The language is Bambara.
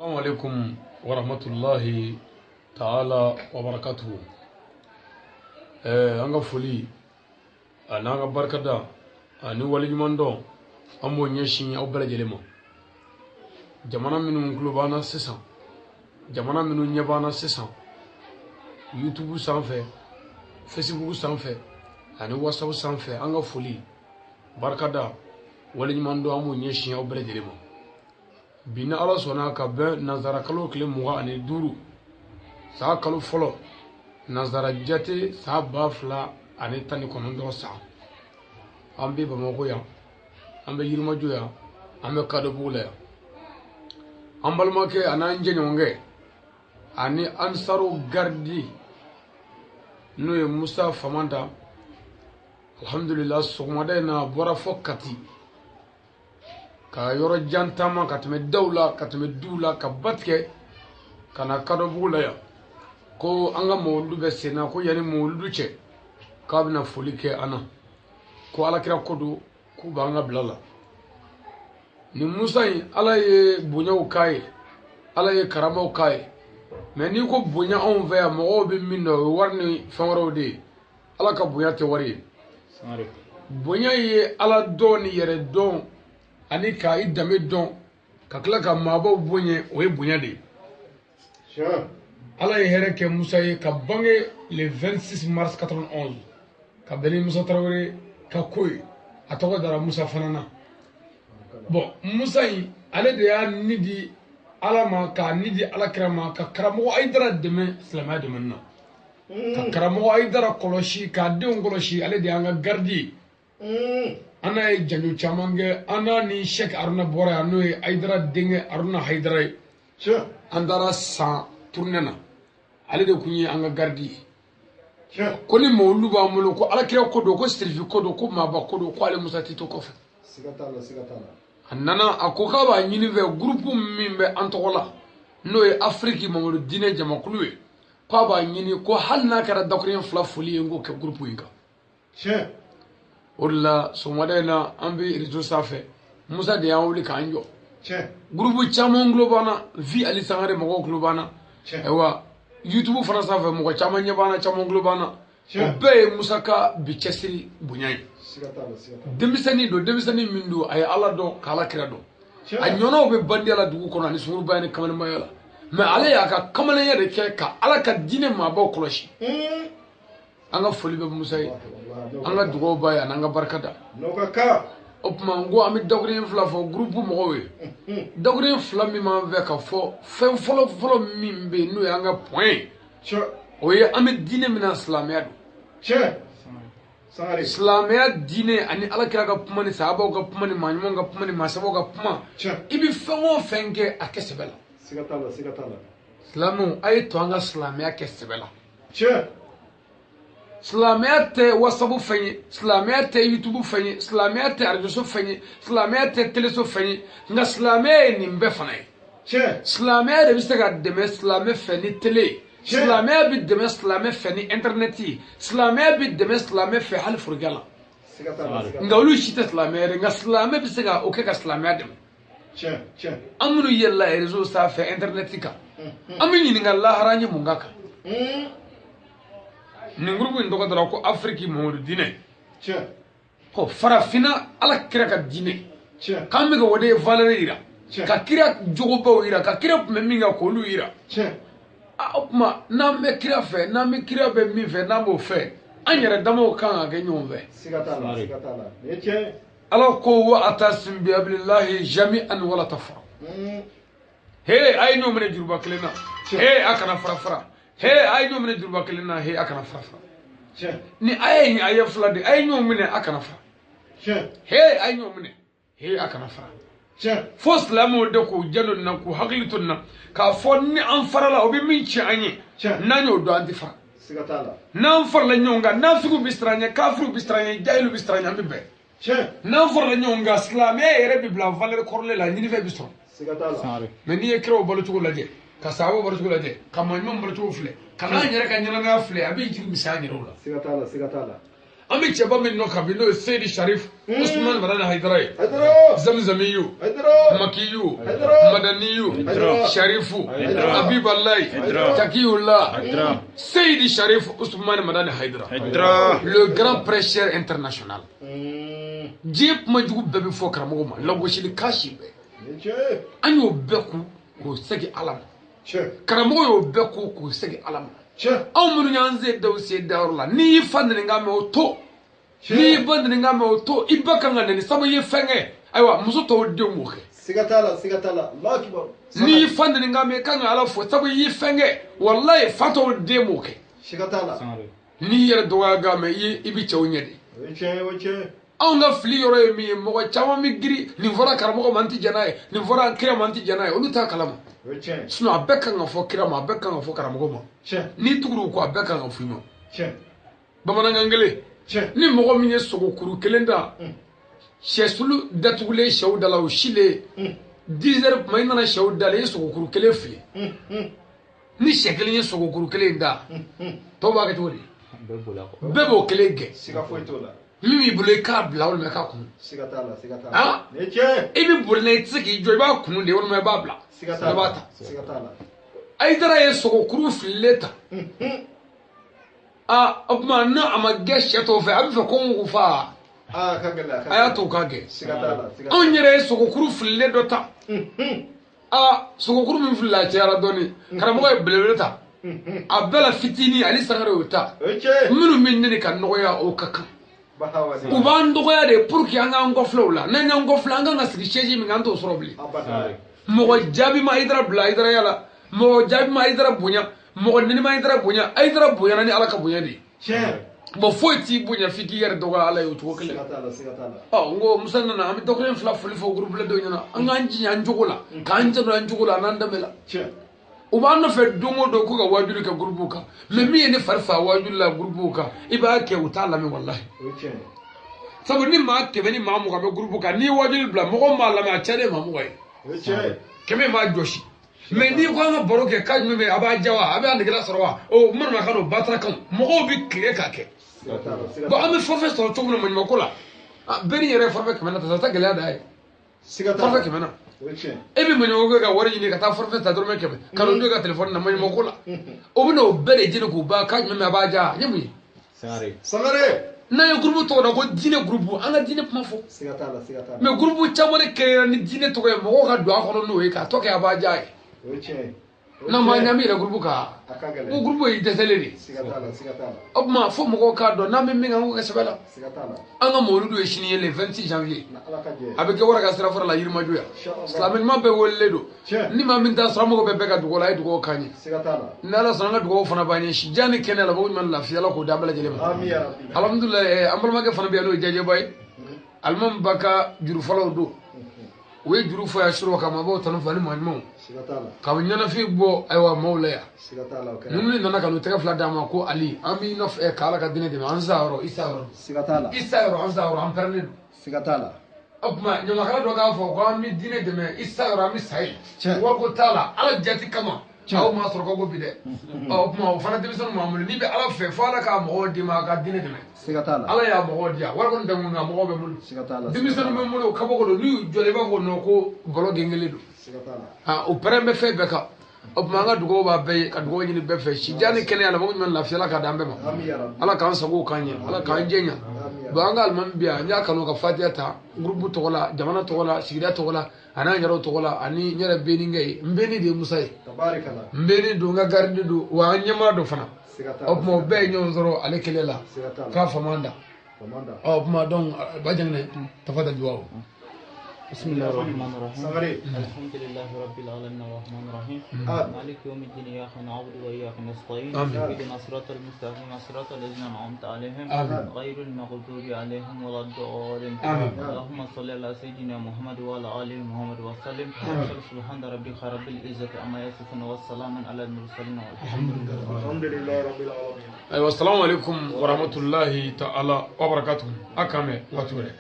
Assalamu alaikum wa rahmatullahi ta'ala wa barakatuhu. An ka foli ani an ka barikada ani waleɲumandɔn, an b'o ɲɛsin aw bɛɛ lajɛlen ma. Jamana minnu tulo b'an na sisan, jamana minnu ɲɛ b'an na sisan, YouTube sanfɛ, Facebook sanfɛ ani WhatsApp sanfɛ, an ka foli, barikada, waleɲumandɔn, an b'o ɲɛsin aw bɛɛ lajɛlen ma. Bi ni Ala sɔnna, ka bɛn nanzara kalo tile 25, san kalo fɔlɔ, nanzara jate san 2019 san, an bɛ Bamakɔ yan, an bɛ Yirimajɔ yan, an bɛ Kadɔbugu la yan. An balimakɛ an'an jɛɲɔgɔnkɛ ani Ansaro garidi, n'o ye Musa Famanta, alhamdulillah, sɔgɔmada in na a bɔra fɔ Kati, ka yɔrɔ jan taama, ka tɛmɛ daw la, ka tɛmɛ duw la, ka ba tigɛ ka na Kadɔbugu la yan, ko an ka mawuludu bɛ sen na, ko yanni mawuludu cɛ k'a bɛna foli kɛ an na, ko Alakira ko don, k'u b'an ka bila la. Nin Musa in, Ala ye bonyaw k'a ye, Ala ye karamaw k'a ye. Mɛ n'i ko bonya anw fɛ yan, mɔgɔw bɛ min dɔn, o ye wari ni fɛn wɛrɛw de ye. Ala ka bonya tɛ wari ye. Bonya ye Ala dɔn ni yɛrɛ dɔn ani ka i danbe dɔn, ka tila ka maabaw bonya, o ye bonya de ye. Ala ye hɛrɛ kɛ Musa ye ka bange le 26 mars 91, ka bɛn ni Musa Tarawele ka ko ye, a tɔgɔ dara Musa fana na. Bon, Musa in, ale de y'a ni di Ala ma, k'a ni di Ala kira ma, ka karamɔgɔ Ayidara dɛmɛ silamɛya dɛmɛni na, ka karamɔgɔ Ayidara kɔlɔsi, k'a denw kɔlɔsi. Ale de y'an ka garidi ye. An n'a ye janjo caman kɛ. An n'a ni Sɛki Aruna bɔra yan, n'o ye Ayidara denkɛ Aruna Hayidara ye. An taara san tournée na, ale de kun ye an ka garidi ye, ko ni mawulu b'an bolo, ko Alakira ko don, ko sirifi ko don, ko maaba ko don, ko ale Musa tɛ to kɔfɛ. A nana, a ko k'a b'a ɲini fɛ, groupe min bɛ an tɔgɔ la, n'o ye Afiriki Mamadu diinɛ jamakulu ye, k'a b'a ɲini ko hali n'a kɛra dakuruɲɛ 2 foli ye, n k'o kɛ groupe in kan. O de la, sɔgɔmada in na, an bɛ réseau sanfɛ, Musa de y'an wuli k'an jɔ. Groupe caman tulo b'an na, Vi Ali Sangare mɔgɔw tulo b'an na. Ayiwa, YouTube fana sanfɛ, mɔgɔ caman ɲɛ b'an na, caman tulo b'an na. O bɛɛ ye Musa ka bi cɛsiri bonya ye. Denmisɛnnin don, denmisɛnnin min don, a ye Ala dɔn, k'Ala kira dɔn. A ɲɔnɔw bɛ bandiya la dugu kɔnɔ ani sunkurubaya ni kamalenbaya la, mɛ ale y'a ka kamalenya de kɛ ka Ala ka diinɛ maabaw kɔlɔsi. An ka foli bɛ Musa ye, an ka dugawu b'a ye ani an ka barika da. O tuma, n ko an bɛ dakuruɲɛ 2 fɔ groupe mɔgɔw ye. Dakuruɲɛ 2 min b'an fɛ ka fɔ, fɛn fɔlɔ fɔlɔ min bɛ yen, n'o y'an ka point ye, o ye an bɛ diinɛ min na, silamɛya don. Silamɛya diinɛ ani Ala kira ka kuma ni sahabaw ka kuma ni maa ɲumanw ka kuma ni maa sabaw ka kuma, i bɛ fɛn o fɛn kɛ, a kɛ sɛbɛ la. Silamɛw, a ye to an ka silamɛya kɛ sɛbɛ la. Silamɛya tɛ WhatsApp fɛn ye, silamɛya tɛ YouTube fɛn ye, silamɛya tɛ arajoso fɛn ye, silamɛya tɛ teleso fɛn ye, nka silamɛya ye nin bɛɛ fana ye. Silamɛya de bɛ se ka dɛmɛ silamɛ fɛ ni tele ye, silamɛya bɛ dɛmɛ silamɛ fɛ ni internet ye, silamɛya bɛ dɛmɛ silamɛ fɛ hali forokɛ la. Nka olu si tɛ silamɛya ye, nka silamɛ bɛ se ka o kɛ ka silamɛya dɛmɛ. An minnu yɛlɛla réseau sanfɛ, internet kan, an bɛ ɲininka lahara, an ye mun k'a kan? Nin groupe in tɔgɔ dara ko Afiriki Mamadu diinɛ, ko farafinna Ala kira ka diinɛ, k'an bɛ ka o de valeur yira, ka kira jogobaw yira, ka kira tun bɛ min kan, k'olu yira. O tuma, n'an bɛ kira fɛ, n'an bɛ kira bɛ min fɛ, n'an b'o fɛ, an yɛrɛ damaw kan ka kɛ ɲɔgɔn fɛ. Ala ko: wa atasimu bi hablillahi jami'an wala tafarraqu. He, a ye ɲɔgɔn minɛ juruba kelen na, he, a kana fara fara. He, a ye ɲɔgɔn minɛ juruba kelen na, he, a kana fara fara. Ni a ye nin a ye fila de, a ye ɲɔgɔn minɛ, a kana fara. He, a ye ɲɔgɔn minɛ, he, a kana fara. Fo silamɛw de k'u janto nin na, k'u hakili to nin na, k'a fɔ ni an farala, o bɛ min tiɲɛ an ye, n'an y'o dɔn, an tɛ fara. N'an farala ɲɔgɔn kan, nafigiw bɛ siran ɲɛ, kafiriw bɛ siran ɲɛ, jahiliw bɛ siran ɲɛ, an bɛ bɛn. N'an farala ɲɔgɔn kan, silamɛya yɛrɛ bɛ bila valeur kɔrɔlen la, ɲinifɛn bɛ sɔrɔ. Mɛ n'i ye kiraw balocogo lajɛ, ka sahabaw balocogo lajɛ, ka maa ɲumanw balocogo filɛ, ka n'an yɛrɛ ka ɲɛnamaya filɛ, a bɛ jigi misɛnya an yɛrɛw la. An bɛ cɛba min nɔ kan bi n'o ye Seyidi Sharif Usman Madani Hayidara ye. Zamzamiyu, Makiyu, Madaniyu, Sharifu, Abibalayi, Takiyula, Seyidi Sharif Usman Madani Hayidara, le grand prêcheur international. Diɲɛ kuma jugu bɛɛ bɛ fɔ karamɔgɔ ma, lagosili kasi bɛɛ. An y'o bɛɛ ku k'o segin Ala ma. Karamɔgɔ y'o bɛɛ ku k'o segin Ala ma. Anw minnu y'an sen da u sen dayɔrɔ la, n'i y'i fa nɛni mɛn o to, n'i y'i ba nɛni mɛn o to, i ba kan ka nɛni sabu i ye fɛn kɛ. Ayiwa, muso tɔw denw b'o kɛ. Siga t'a la, siga t'a la. Allahu akbar. N'i y'i fa nɛni mɛn i kan ka Ala fo sabu i ye fɛn kɛ. Walayi, fa tɔw den b'o kɛ. Siga t'a la. N'i yɛrɛ dɔgɔya gan mɛn, i bɛ cɛw ɲɛ de. O ye tiɲɛ ye, o ye tiɲɛ ye. Anw ka fili yɔrɔ ye min ye, mɔgɔ caman bɛ girin, nin fɔra karamɔgɔ ma n tɛ jɛn n'a ye, nin fɔra kira ma n tɛ jɛn n'a ye, olu t'a kalama. Sinon a bɛɛ kan ka fɔ kira ma, a bɛɛ kan ka fɔ karamɔgɔ ma. N'i tugura u kɔ, a bɛɛ kan ka fɔ i ma. Bamanankan kelen, ni mɔgɔ min ye sogokuru kelen ta, sɛsulu datugulen sɛw da la, o silen 10 heures tuma i nana sɛw da la, i ye sogokuru kelen fili. Ni sɛ kelen ye sogokuru kelen da, tɔw b'a kɛ cogo di? Bɛɛ b'o kelen gɛn. Siga foyi t'o la. Min b'i bolo i k'a bila walima i k'a kunu. Siga t'a la, siga t'a la. Nin ye tiɲɛ ye. I bɛ boli n'a ye, i tɛ se k'i jɔ, i b'a kunu de walima i b'a bila. Siga t'a la. I b'a ta. Siga t'a la. Hayidara ye sogokuru fililen ta. Aa, o tuma n'a ma gɛn sɛ tɔw fɛ, a bɛ fɛ ko n k'u faa. Aa, ka gɛlɛn. A y'a to u k'a gɛn. Siga t'a la. Siga t'a la. Anw yɛrɛ ye sogokuru fililen dɔ ta. Aa, sogokuru min filila a cayara dɔɔni. Karamɔgɔ ye belebele ta. A bɛɛ la fitinin, Ali Sangare y'o ta. Minnu bɛ nɛni ka nɔgɔya, o ka kan. U b'an dɔgɔya de pour que an k'an kɔfilɛ o la. N'an y'an kɔfilɛ, an kan ka sigi chaise min kan, an t'o sɔrɔ bilen. Mɔgɔ jaabi ma Hayidara bila Hayidaraya la, mɔgɔ jaabi ma Hayidara bonya, mɔgɔ nɛni ma Hayidara bonya. Hayidara bonyana ni Ala ka bonya de ye. Bon, foyi t'i bonya f'i k'i yɛrɛ dɔgɔya Ala ye o cogo kelen. Ɔ, n ko Musa nana, an bɛ dɔgɔkun fila foli fɔ groupe denw ɲɛna, an k'an jija an cogo la, k'an janto an cogo la, an'an danbe la. U b'an nɔfɛ don o don ko ka wajuli kɛ groupe kan, mais min ye ne fari fa wajuli la groupe kan, i b'a kɛ u t'a lamɛn walahi. Sabu ni maa 100 ni maa 20 bɛ groupe kan, n'i ye wajuli bila, mɔgɔ m'a lamɛn, a cayalen maa 20 ye. 100 b'a jɔsi. Mais n'i ko an ka baro kɛ, k'a jumɛn bɛ yen, a b'a diya wa, a bɛ a negela sɔrɔ wa, o manamanakan don, batarakanw, mɔgɔw bɛ tile k'a kɛ. Bon, an bɛ forfait sɔrɔ cogo min na maɲumanko la, bɛɛ n'i yɛrɛ ye forfait 100 na ta, o tɛ gɛlɛya dan ye. Forfait 100 na. E bɛ maɲumanko kɛ ka wari ɲini ka taa forfait ta dɔrɔmɛ 100 ka n'o don i ka telefɔni na maɲumanko la, o bɛ n'o bɛɛ de jeni k'o ban, k'a jumɛn bɛ yen, a b'a diya, n ye mun ye? Sangare. N'an ye groupe tɔgɔ da ko diinɛ groupe, an ka diinɛ kuma fɔ. Siga t'a la, siga t'a la. Mais groupe caman de créera ni diinɛ tɔgɔ ye, mɔgɔw ka don a kɔnɔ n'o ye k'a tɔ kɛ a b'a diya ye. O ye tiɲɛ ye. N'an ma ɲɛ, an bɛ yɛlɛ groupe kan. A ka gɛlɛn. Ko groupe ye dɛsɛlen de ye. Siga t'a la, siga t'a la. O tuma fo mɔgɔw k'a dɔn n'an bɛ min kan, an k'o kɛ sɛbɛ la. Siga t'a la. An ka mawuludu ye sini ye le 26 janvier. Ala ka jɛ. A bɛ kɛ wara ka sira fara la Yirimajɔ yan. Silamɛ ɲuman bɛɛ welelen don. Ni maa min t'a sɔrɔ, an mago bɛ bɛɛ ka dugawu la, a ye dugawu k'an ye. Siga t'a la. Ni Ala sɔnna, an ka dugawu fana b'an ye. Si jan ni kɛnɛya la, bɔ ɲuman lafiya, Ala k'o d'an bɛɛ lajɛlen ma. Ami ya Rabbi. Alhamdulilayi, an balimakɛ fana bɛ yan n'o ye Jajɛba ye. Alimami ba ka juru fɔlɔw don. U ye juru fɔ yan surɔ kama, a b'o tanu fɔ ani maa ɲumanw. Ka ɲɛnafin bɔ ayiwa maaw la yan. Ninnu nana ka n'u tɛgɛ fila d'a ma ko Ali, an b'i nɔfɛ k'Ala ka diinɛ dɛmɛ, an sa yɔrɔ, i sa yɔrɔ. I sa yɔrɔ, an sa yɔrɔ, an pɛrɛnnen don. O tuma ɲamakala dɔ k'a fɔ ko an bɛ diinɛ dɛmɛ, i sa yɔrɔ, an bɛ sa yen. Wariko t'a la, Ala jati kama. Aw m'a sɔrɔ ko bi dɛ. Ɔ, o tuma o fana denmisɛnninw b'an bolo, n'i bɛ Ala fɛ, fo Ala k'a mɔgɔw d'i ma, a ka diinɛ dɛmɛ. Ala y'a mɔgɔw di yan, wari kɔni tɛ n kun, nka mɔgɔw bɛ n bolo. Denmisɛnninw bɛ n bolo, kabako don, n'u y'u jɔ i b'a fɔ non ko gɔlɔ gengelen don. O pɛrɛn bɛ fɛn bɛɛ kan. O tuma an ka dugawu b'a bɛɛ ye, ka dugawu ɲini bɛɛ fɛ, si jan ni kɛnɛya la, mɔgɔ ɲuman lafiya, Ala k'a d'an bɛɛ ma. Ala k'an sago k'an ɲɛ, Ala k'an jɛ ɲɛ. Bon, an ka alimami bɛ yan, n y'a kanu ka fatiya ta groupe tɔgɔ la, jamana tɔgɔ la, sigida tɔgɔ la, a n'an yɛrɛw tɔgɔ la, ani n yɛrɛ beninkɛ ye. N beni de ye Musa ye. N beni don, n ka garidi don, wa an ɲɛmaa don fana. O tuma o bɛɛ ye ɲɔgɔn sɔrɔ ale kelen la, k'a faama da. Ɔ tuma donc Ba Janginɛ, tafadal duwawu. بسم الله الرحمن الرحيم. الحمد لله رب العالمين الرحمن الرحيم. مالك يوم الدين، إياك نعبد وإياك نستعين. اهدنا الصراط المستقيم، صراط الذين أنعمت عليهم غير المغضوب عليهم ولا الضالين. اللهم صل على سيدنا محمد وعلى آله محمد وسلم. سبحان ربك رب العزة عما يصفون والسلام على المرسلين والحمد لله رب العالمين. أيوة، السلام عليكم ورحمة الله تعالى وبركاته. أكمل وتوري.